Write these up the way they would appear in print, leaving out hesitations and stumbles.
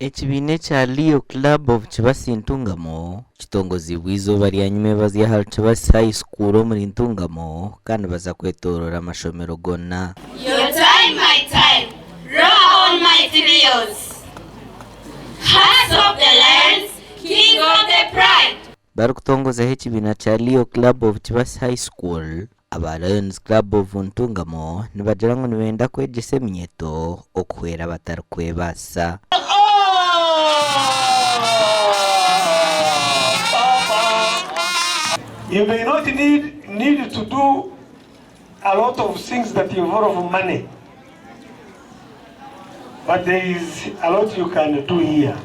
Ekibiina ekya Leo Club of Kibasi Ntungamo kitongoziibwe eizooba rya nyimebazyo ahari Kibasi High School omuri Ntungamo kandi baza kwetoorora amashomero goona. Your time my time, roar on mighty Leos, Hearts of the Lions, King of the Pride. Barikutongozaho ekibiina kya Leo Club of Kibasi High School, aba Lions Club of Ntungamo nibagira ngu nibenda kwegyesa eminyeeto okuhwera abatarikwebaasa. You may not need, need to do a lot of things that involve money, but there is a lot you can do here.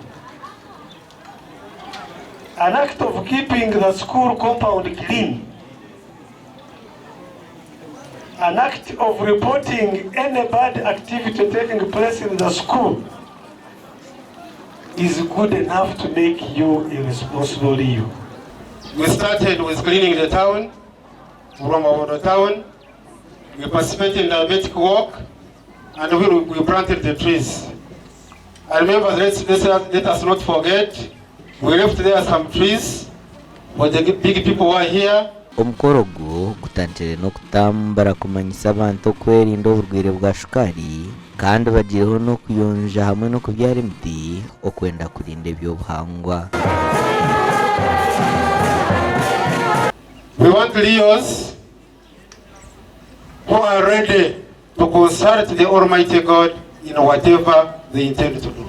An act of keeping the school compound clean, an act of reporting any bad activity taking place in the school is good enough to make you a responsible you. We started with cleaning the town, Rwamabondo town. We participated in the diabetic walk and we, we planted the trees. I remember, let's, let's, let us not forget, we left there some trees for the big people who are here. Omukoro ogu gutandikire n'okutambura kumanyisa abantu okwerinda oburwaire bwa shukaari kandi bagiireho n'okuyonja hamwe n'okubyara emiti okwenda kurinda eby'obuhangwa. We want Leos who are ready to consult the Almighty God in whatever they intend to do.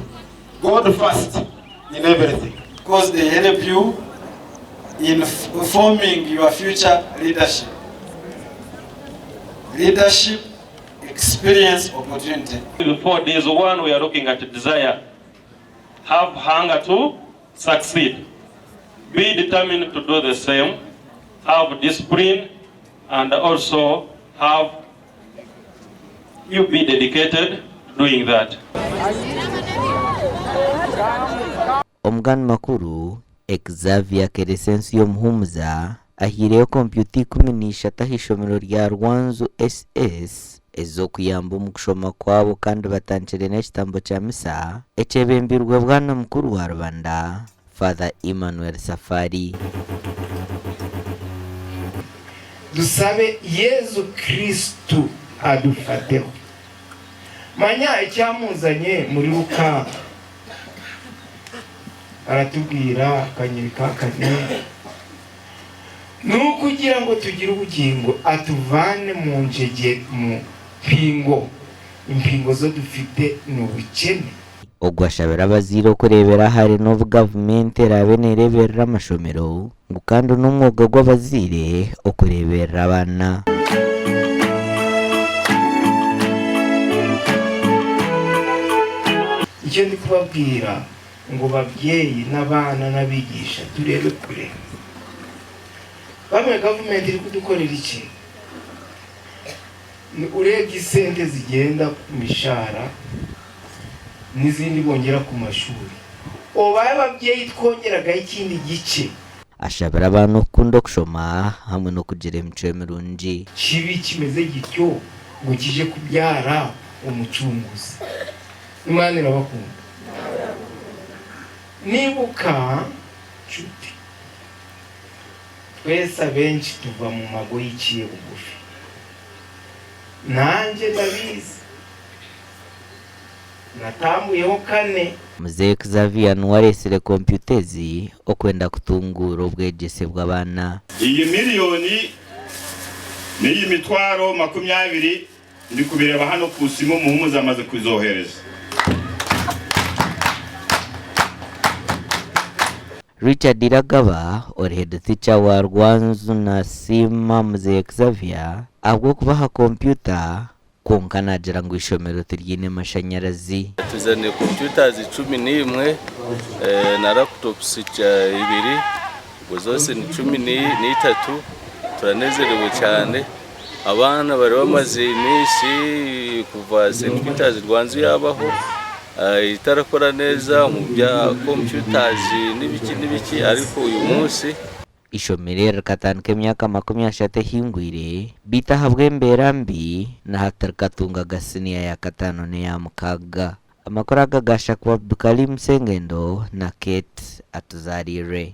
God first in everything. Because they help you in forming your future leadership. Leadership, experience, opportunity. Before this one, we are looking at desire. Have hunger to succeed. Be determined to do the same. Have discipline and also have you be dedicated doing that. Omugani makuru, Xavier Keresensiyo Muhumuza ahaireyo kompyuta 13 ah'eishomero rya Rwanzu SS ez'okuyamba omu kushoma kwabo kandi batandikire n'ekitambo kya misa ekyebembirwe Bwana Mukuru wa Rubanda, Father Emmanuel Safari. Dusabe Yezu Kristu adufateho. Manya ekyamuzanye muri Luka aratubwira akanyiri ka kane ni ukugira ngo tugire ubugingo atuvane mu njege mu mpingo impingo zo dufite ni ubukene. Ogu ashabire abazaire okureebera ahare n'obu gavumenti eraabe neereeberera amashomero ngu kandi n'omwoga gw'abazaire okureeberera abaana. Nikyo ndikubabwira ngu babyeyi n'abaana n'abigisha tureebe kure. Bamwe gavumenti erikudukorera iki? Ni ureebye esente zigyenda ku mishaara n'ezindi bongyera ku mashuri. Obaye ababyeyi twongyeragaho ekindi gikye. Ashabire abaana okukunda okushoma hamwe n'okugira emicwe mirungi. Kibi kimeze gityo ngu kije kubyara omucunguzi. Imana irabakunda. Nibuka nshuti. Twese abenshi tuva mu mago yiciye bugufi. Nangye ndabizi. Natambuyeho kane. Mzee Xavier niwe areetsire kompyuta ezi okwenda kutunguura obwegyese bw'abaana. Iyi miriyoni n'iyi mitwaro 20 ndikubireba hano ku simu Muhumuza amaze kuzohereza. Richard Iragaba ori head teacher wa Rwanzu nasiima Mzee Xavier ahabw'okubaha kompyuta Kwonka naagira ngu eishomero tiryine mashanyarazi. Tuzaniire computers 11 na laptops ibiri obwo zose ni 13 turanezerewe cyane abaana bari bamaze iminsi kuva St Peters Rwanzu yabaho itarakora neza omu bya computers n'ibiki n'ibiki ariko uyu munsi. Eishomero eri rikatandika emyaka 30 ehingwire, beitu ahabw'embeera mbi na hati rikatungaga siniya ya kataano n'eya mukaaga. Amakuru aga gashakwa Abdukalim Sengendo na Kate Atuzariire.